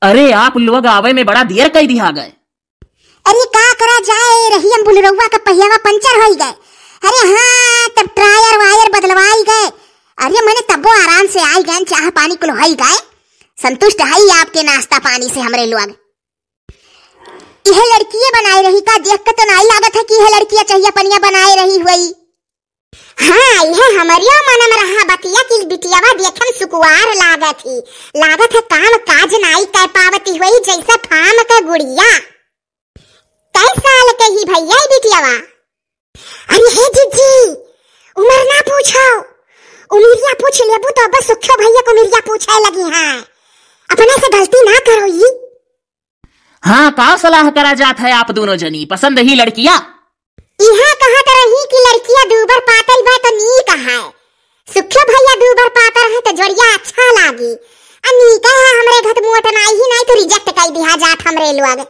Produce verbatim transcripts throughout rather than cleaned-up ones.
अरे, आप लोग आवे में बड़ा देर कई दिहा गए। अरे, का करा जाए, रहियम बुलरउआ का पहियावा पंचर होई गए। अरे हाँ, तब टायर वायर बदलवाई गए। अरे, मने तब्बो आराम से आई गए, चाह पानी कुल होई गए। संतुष्ट हई आपके नाश्ता पानी से हमरे लोग। इहे लड़किए बनाए रही का? देख के तो नाई लागत है कि इहे लड़किया चहिया पनिया बनाए रही हुई। हाँ, इहे हमरियो मन में रहा बतिया कि बिटियावा देखे में सुकुवार लागत ही। लागत है काम काज नाई कर पावती हुई, जैसे फार्म के गुड़िया। कै साल के ही भैया ई बिटियावा? अरे हे जिज्जी, उमर ना पूछो, उमिरिया पूछ लेबू तो बस सुखो भैया को उमिरिया पूछे लगी है। अपने से गलती ना करो ई। हाँ, का सलाह करा जात है आप दोनों जनी? पसंद ही लड़किया? इहाँ कहत रही कि लड़किया दूबर पातर बा तो नीक है। सुखियो भैया दूबर पातर है तो जोड़िया अच्छा लागी। आ नीक है हमरे घर मोट नाई ही नाई तो reject कर दिया जात हमरे लोग।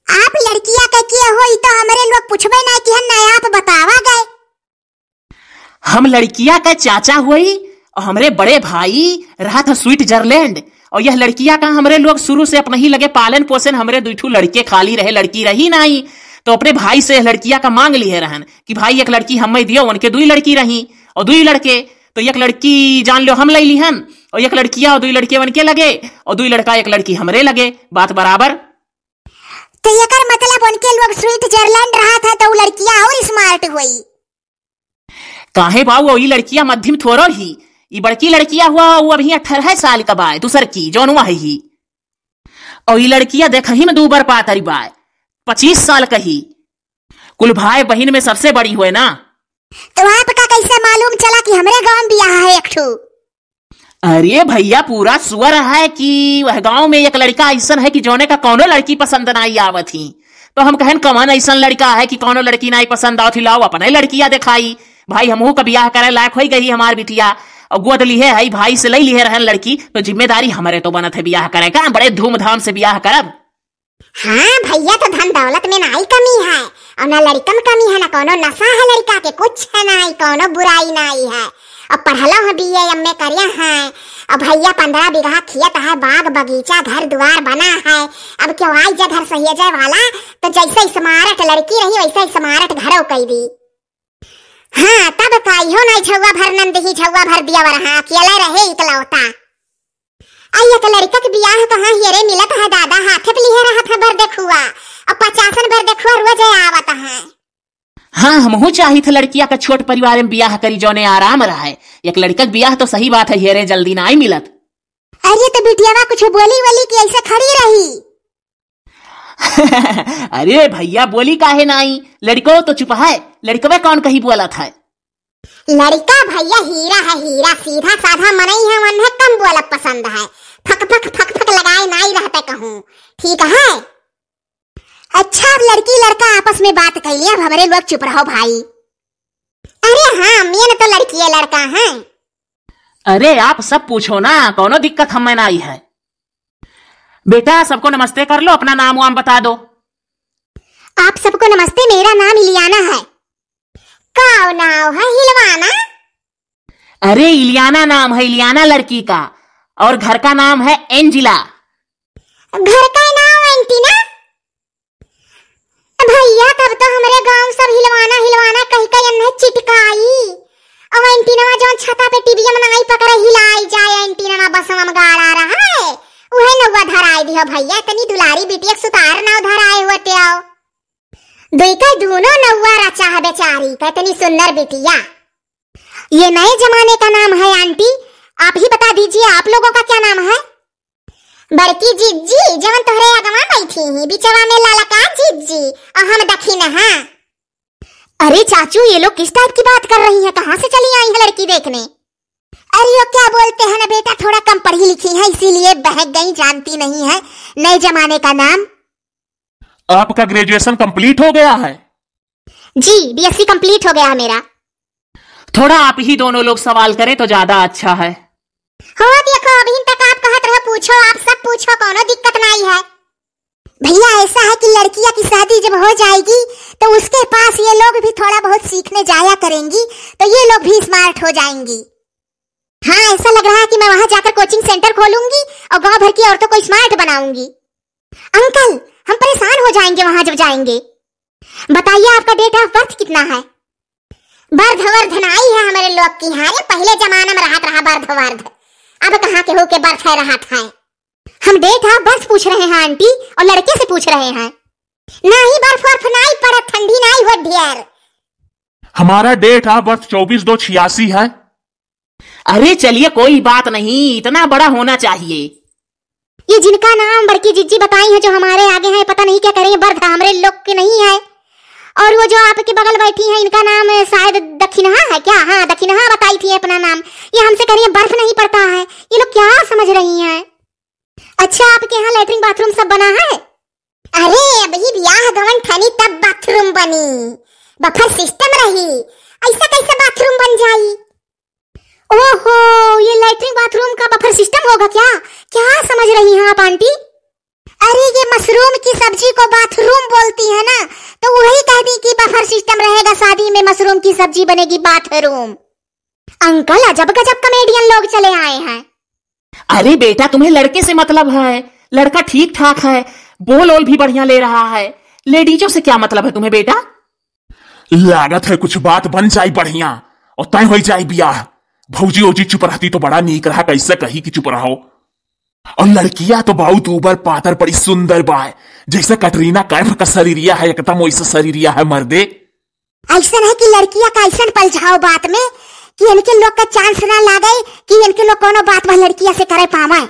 आप लड़किया के के हो, ई तो हमरे लोग पूछबे ना कि हम ना आप बतावा गए। हम लड़किया का चाचा हुई और हमरे बड़े भाई रहत है स्विट्जरलैंड। और यह लड़किया का हमरे लोग शुरू से अपने ही लगे पालन पोषण, हमरे दुई ठू लड़के खाली रहे, लड़की रही नाई। तो अपने भाई से यह लड़किया का मांग लिहे रहन कि भाई एक लड़की हमें दियो, उनके दुई लड़की रही और दुई लड़के। तो एक लड़की जान लो हम ले लिहन और एक लड़किया और दुई लड़के उनके लगे और दुई लड़का एक लड़की हमरे लगे, बात बराबर। तो एकर मतलब उनके लोग स्विट्जरलैंड रहत है तो उ लड़किया और smart हुई। काहे बाऊ, ई लड़किया मध्यम थोड़ो ही, ई बड़की लड़किया हुआ, वो अभी अठारह साल का बाय, दूसर की जौन हुआ है ही। और ई लड़किया देखही में दूबर पातर बाय, पच्चीस साल का ही। कुल भाई बहिन में सबसे बड़ी हुए ना। तो आपका कैसे मालूम चला कि हमरे गांव में बियाह है एक ठो? अरे भैया, पूरा सुअर है कि वह गांव में एक लड़का ऐसन है कि जौने का कौनो लड़की पसंद नाई आवत ही। तो हम कहन, कौन ऐसन लड़का है कि कौनो लड़की नाई पसंद आवत ही, लाओ अपने लड़किया दिखाई। भाई, हमहू का बियाह करे लायक होई गई हमार बिटिया, और गोद लिहे है, भाई से ले लिहे रहन लड़की, तो जिम्मेदारी हमरे तो बनत है बियाह करे का, बड़े धूमधाम से बियाह करब। हाँ भैया, तो धन दौलत में नाई कमी है, और ना लड़कन कमी है, ना कौनो नशा है लड़का के, कुछ है नाई, कौनो बुराई नाई है। और पढ़लो है, B A M A करे हैं, और भैया पन्द्रह बीघा खेत है, बाग बगीचा, घर दुआर बना है। अब क्यों आई जे घर सहेजे वाला, तो जैसे smart लड़की रही वैसे smart घरो कई दी। हाँ, तब का, इहो नाई झौआ भर नंद ही, झौआ भर दिया वरहा, अकेले रहे इकलौता। आ एक लड़का के बियाह कहाँ हेरे मिलत है दादा, हाथे पे लिहे रहत है बर देखुआ, और पचासन बर देखुआ रोज आवत है। हाँ, हमहू चाहित है लड़किया का छोट परिवार में बियाह करी, जौने आराम रहे। एक लड़का के बियाह तो सही बात है, हेरे जल्दी नाई मिलत। अरे तो बिटियावा कुछ बोली वोली कि ऐसे खड़ी रही? अरे भैया, बोली काहे नाई? लड़को तो चुप है, लड़कवे कौन कहीं बोलत है? लड़का भैया हीरा है, हीरा, सीधा साधा मनई है, वन्हे कम बोलब पसंद है। फक फक फक फक लगाए नाई रहते कहूँ, ठीक है? अच्छा, अब लड़की लड़का आपस में बात कैलिए, अब हमरे लोग चुप रहो भाई। अरे हाँ, मेन तो लड़किए लड़का है। अरे आप सब पूछो ना, कौनो दिक्कत हमें नाई है। बेटा, सबको नमस्ते कर लो, अपना नाम वाम बता दो। आप सबको नमस्ते, मेरा नाम इलियाना है। का नाव है? हिलवाना। अरे इलियाना नाम है, इलियाना लड़की का, और घर का नाम है एंजिला। घर का नाव एंटीना। भैया, तब तो हमरे गांव सब हिलवाना हिलवाना कहि के एन्हे चिटकाई। अब एंटीनवा जौन छता पे टीवीया में नाई पकड़े हिलाई जाए, एंटीनवा बसवा में गाड़ा रहा है, उहे नौवा धराई दिहो भैया, इतनी दुलारी बिटिया के सुतार नाव धराए होते आओ। दुई का दूनो नौवा रचा है बेचारी का, इतनी सुंदर बिटिया। ये नए जमाने का नाम है आंटी, आप ही बता दीजिए, आप लोगों का क्या नाम है? बड़की जिज्जी, जवन तोहरे अगवा बैठी ही, बिचवा में ललका जिज्जी, और हम दखिनहा। अरे चाचू, ये लोग किस टाइप की बात कर रही हैं? कहाँ से चली आई है लड़की देखने? अरे वो क्या बोलते हैं ना बेटा, थोड़ा कम पढ़ी लिखी है, इसीलिए बहक गई, जानती नहीं है नए जमाने का नाम। आपका ग्रेजुएशन कंप्लीट हो गया है? जी, बीएससी कंप्लीट हो गया है मेरा। थोड़ा आप ही दोनों लोग सवाल करें तो ज्यादा अच्छा है। हो देखो, अभी तक आप कहत रहे पूछो, आप सब पूछो, कोनो दिक्कत नहीं है। भैया, ऐसा है कि लड़किया की शादी जब हो जाएगी तो उसके पास ये लोग भी थोड़ा बहुत सीखने जाया करेंगी, तो ये लोग भी स्मार्ट हो जाएंगी। हाँ, ऐसा लग रहा है कि मैं वहां जाकर coaching center खोलूंगी और गांव भर की औरतों को smart बनाऊंगी। अंकल, हम परेशान हो जाएंगे वहां जब जाएंगे। बताइए, आपका date of birth कितना है? बर्ध वर्ध नाई है हमरे लोग की। हाँ रे, पहिले जमाना में रहत रहा बर्ध वर्ध, अब कहाँ केहू के बर्थ है रहत है। हम date of birth पूछ रहे हैं आंटी, और लड़के से पूछ रहे हैं। नाही बर्फ वर्फ नाई पड़त, ठंडी नाई हो ढेर। हमारा date of birth चौबीस दो छियासी है। अरे चलिए, कोई बात नहीं, इतना बड़ा होना चाहिए। ये जिनका नाम बड़की जिज्जी बताई है, जो हमारे आगे हैं, पता नहीं क्या करें, बर्ध हमरे लोग के नहीं है। और वो जो आपके बगल बैठी हैं, इनका नाम शायद दखिनहा है क्या? हाँ, दखिनहा बताई थी अपना नाम। ये हमसे कह रही है बर्फ नहीं पड़ता है। ये लोग क्या समझ रही हैं? अच्छा, आपके यहाँ latrine bathroom सब बना है? अरे, अबही बियाह गवन ठनी तब bathroom बनी, buffer system रही, ऐसा कैसे bathroom बन जाई? ओहो, ये latrine bathroom का buffer system होगा क्या? क्या समझ रही हैं आप आंटी? अरे, ये mushroom की सब्जी को bathroom बोलती है ना, तो वही कह दी कि buffer system रहेगा, शादी में mushroom की सब्जी बनेगी bathroom। अंकल, अजब गजब comedian लोग चले आए हैं। अरे बेटा, तुम्हें लड़के से मतलब है, लड़का ठीक ठाक है, बोल ओल भी बढ़िया ले रहा है, लेडीजों से क्या मतलब है तुम्हें बेटा? लागत है कुछ बात बन जाई बढ़िया और तय हो जाई बियाह। भौजी ओजी चुप रहती तो बड़ा नीक रहा, कैसे कही कि चुप रहो। और लड़किया तो बहुत ऊबर पातर बड़ी सुंदर बा, जैसे कटरीना कैफ का शरीरिया है एकदम वैसे शरीरिया है मर्दे। ऐसा नहीं कि लड़किया का ऐसा पलझाओ बात में कि इनके लोग का chance ना लागे कि इनके लोग कोनो बात वह लड़किया से करे पावे।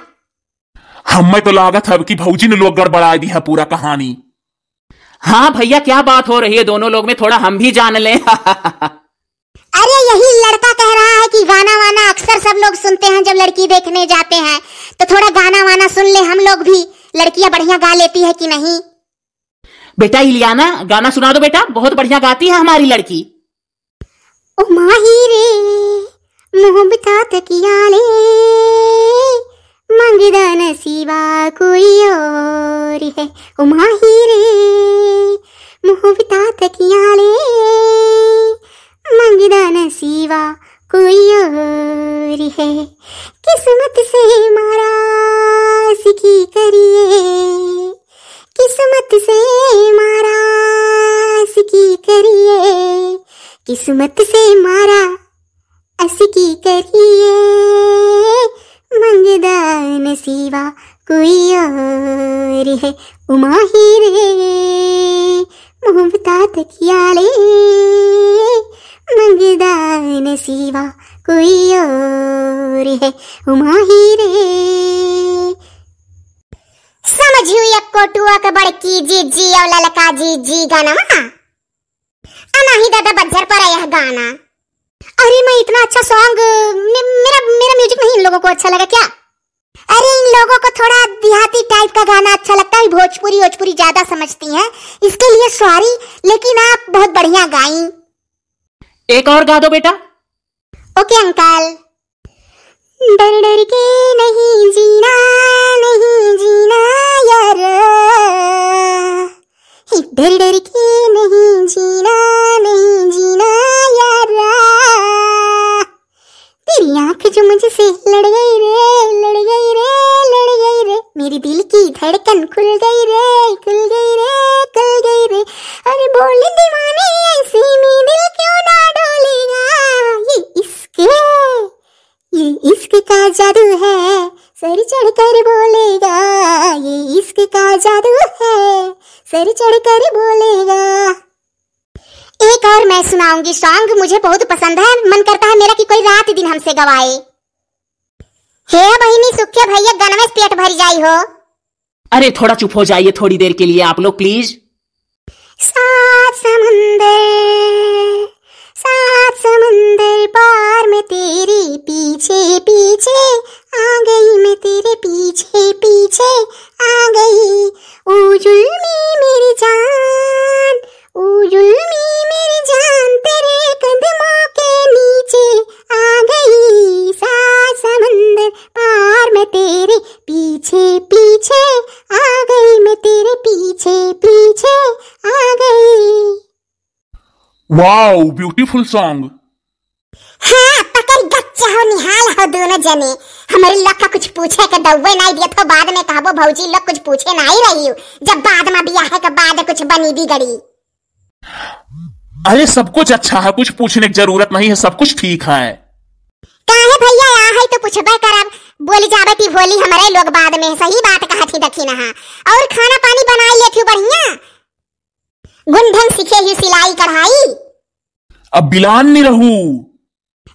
हमें तो लागत है कि भौजी ने लोग गड़बड़ा दी है पूरा कहानी। हाँ भैया, क्या बात हो रही है दोनों लोग में, थोड़ा हम भी जान लें। अरे, यही लड़का कह रहा है कि गाना वाना अक्सर सब लोग सुनते हैं जब लड़की देखने जाते हैं, तो थोड़ा गाना वाना सुन ले हम लोग भी, लड़कियां बढ़िया गा लेती है कि नहीं। बेटा इलियाना, गाना सुना दो बेटा, बहुत बढ़िया गाती है हमारी लड़की। ओ माही रे, मोहब्बता तकिया ले, मंगदा नसीबा कोई और है। ओ माही रे, मोहब्बता तकिया ले, मंगदा नसीबा कोई और है। किस्मत से मारा सिकी करिए, किस्मत से मारा सिकी करिए, किस्मत से मारा असकी करिए, मंगदा नसीबा कोई और है। ओ माही रे, मोहब्बता तकिया ले, मंगदा नसीबा कोई और है। ओ माही रे। समझियो एक कोटुआ के बड़की जीजी और ललका जीजी गाना। आ नाही दादा, बज्जर पर यह गाना। अरे मैं इतना अच्छा song, मे-, मेरा, मेरा music नहीं इन लोगों को अच्छा लगा क्या? अरे इन लोगों को थोड़ा देहाती type का गाना अच्छा लगता है, भोजपुरी, भोजपुरी ज्यादा समझती हैं, इसके लिए sorry, लेकिन आप बहुत बढ़िया गाई। एक और गा दो बेटा। OK uncle. डर डर के नहीं जीना, नहीं जीना यारा, डर डर के नहीं जीना, नहीं जीना यारा। तेरी आंख जो मुझसे लड़ गई रे, लड़ गई रे, लड़ गई रे, मेरी दिल की धड़कन खुल गई रे, खुल गई रे, खुल गई रे। अरे बोल दीवाने, ऐसे में दिल क्यों ना डोलेगा? ये इश्क है, ये इश्क का जादू है, सर चढ़कर बोलेगा। ये इश्क का जादू है, सर चढ़कर बोलेगा। एक और मैं सुनाऊंगी song, मुझे बहुत पसंद है, मन करता है मेरा कि कोई रात दिन हमसे गवाए। हे बहिनी सुखे भैया, गनवे से पेट भर जाई हो। अरे थोड़ा चुप हो जाइए थोड़ी देर के लिए आप लोग please। सात समंदर, सात समंदर पार, मैं तेरे पीछे पीछे आ गई, मैं तेरे पीछे पीछे आ गई। ओ जुल्मी मेरी जान, ओ जुल्मी मेरी जान, तेरे कदमों के नीचे आ गई। सात समंदर पार, मैं तेरे पीछे पीछे आ गई, मैं तेरे पीछे पीछे आ गई। Wow, beautiful song। हाँ, पकड़ गच्च। चाहो निहाल हो दोनों जने, हमरे लोग का कुछ पूछे के दउवे नाहीं दियत हो, बाद में कहबो भौजी लोग कुछ पूछे नाहीं रही हो, जब बाद में बियाह के बाद कुछ बनी बिगड़ी। अरे सब कुछ अच्छा है, कुछ पूछने की जरूरत नहीं है, सब कुछ ठीक है। काहे भैया, आ है तो पूछबे करब, बोली जाबे ती भोली हमरे लोग बाद में, सही बात कहत ही दखिनहा। और खाना पानी बनाई लेत ही बढ़िया, गुण ढंग सीखे ही सिलाई कढ़ाई। अब बिलान नहीं रहू।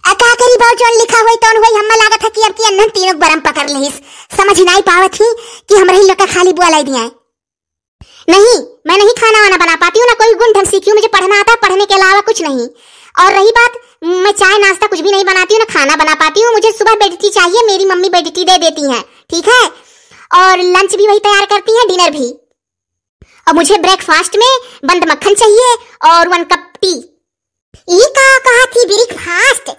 आ का करी बाऊ, जौन लिखा होई तौन होई, हम्मे लागत है कि अब की अन्हन तीनों बरम पकड़ लेहिस। समझ ही नाहीं पावत ही कि हमरे ही लोग का खाली बोलाई दिया है। नहीं, मैं नहीं खाना वाना बना पाती हूँ, ना कोई गुण ढंग सीखी हूँ, मुझे पढ़ना आता है, पढ़ने के अलावा कुछ नहीं। और रही बात, मैं चाय नाश्ता कुछ भी नहीं बनाती हूँ, ना खाना बना पाती हूँ, मुझे सुबह बेडटी चाहिए, मेरी मम्मी बेडटी दे देती हैं, ठीक है, और लंच भी वही तैयार करती हैं, डिनर भी। और मुझे ब्रेकफास्ट में बंद मक्खन चाहिए और वन कप टी। ई का कहा थी ब्रेकफास्ट?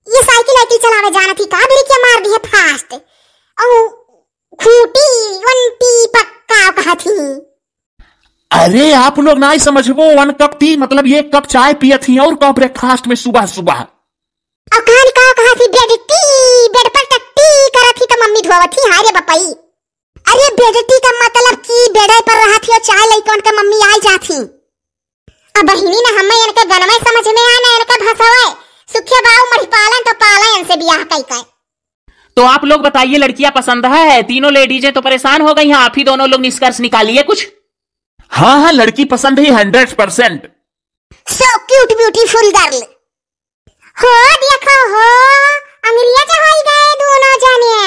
ये साइकिल वाइकिल चलावे जाना थी का, ब्रेक मार दी है फास्ट। और खूटी वन टी पक्का कहा थी। अरे आप लोग नाहीं समझबो, वन कप टी मतलब एक कप चाय पियत ही और का ब्रेकफास्ट में सुबह सुबह। और कहानी का कहा थी, बेड टी, बेड पर टट्टी करत ही तो मम्मी धोवत ही, हाय रे बपई। अरे बेड टी का मतलब कि बेडे पर रहत ही और चाय लइकवन के मम्मी आई जात ही। अब बहिनी ना हमें इनके गनवे समझ में आए ना इनके भसवे। सुखे बाऊ मढ़ी पालन तो पालन इनसे बियाह कई कई। तो आप लोग बताइए, लड़कियां पसंद है? तीनों लेडीजें तो परेशान हो गई हैं, आप ही दोनों लोग निष्कर्ष निकालिए कुछ। हाँ हाँ, लड़की पसंद ही hundred percent. So cute beautiful girl। हो देखो हो, अंग्रेज होई गए दोनों जने।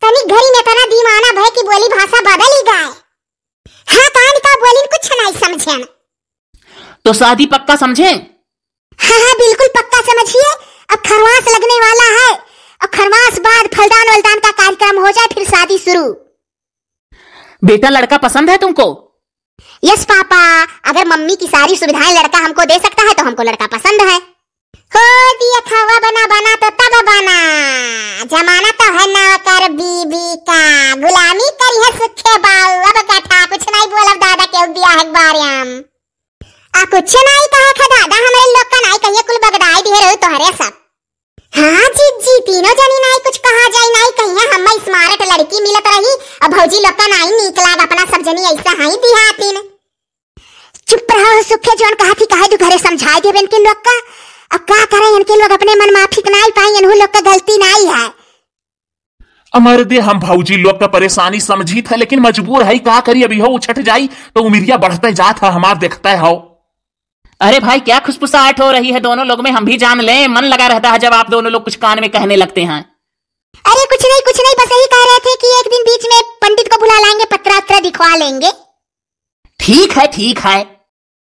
तनी घरी में तना दीवाना भय की बोली भाषा बदल ही गए। हाँ, कान का बोलिन कुछ नहीं समझेन। तो शादी पक्का समझे? हाँ हाँ, बिल्कुल पक्का समझिए। अब खरवास लगने वाला है, अब खरवास बाद फलदान वलदान का कार्यक्रम हो जाए, फिर शादी शुरू। बेटा, लड़का पसंद है तुमको? यस पापा, अगर मम्मी की सारी सुविधाएं लड़का हमको दे सकता है तो हमको लड़का पसंद है। हो दिया खावा बना बना तो तब बना, जमाना तो है नौकर बीबी का, गुलामी करी है सुखे बाऊ। अब कथा कुछ नहीं बोलब दादा के बियाह के बारे हम। आ कुछ नहीं कहे थे दादा, हमरे लोग का नहीं कहिए, कुल बगदाई दिए रहू तोहरे सब। हाँ जिज्जी, तीनों जनी नाई कुछ कहा जाई, नाई कहिया हम स्मार्ट लड़की मिलत रही। अब भौजी लोग का नाई नीक लाग, अपना सब जनी ऐसा हाई दिहातीन। चुप रहो सुखे, जौन कहा थी कहे तू घरे समझाए देबे इनके लोग का। अब का करे, इनके लोग अपने मन माफिक नाई पाई, इनहू लोग का गलती नाई है। अमर दे, हम भौजी लोग का परेशानी समझी था, लेकिन मजबूर है, का करी, अभी हो उछट जाई तो उमिरिया बढ़ते जात है हमार, देखते हो। अरे भाई, क्या खुसफुसाहट हो रही है दोनों लोग में, हम भी जान लें। मन लगा रहता है जब आप दोनों लोग कुछ कान में कहने लगते हैं। अरे कुछ नहीं, कुछ नहीं, बस यही कह रहे थे कि एक दिन बीच में पंडित को बुला लाएंगे, पत्रा वत्रा दिखवा लेंगे। ठीक है, ठीक है।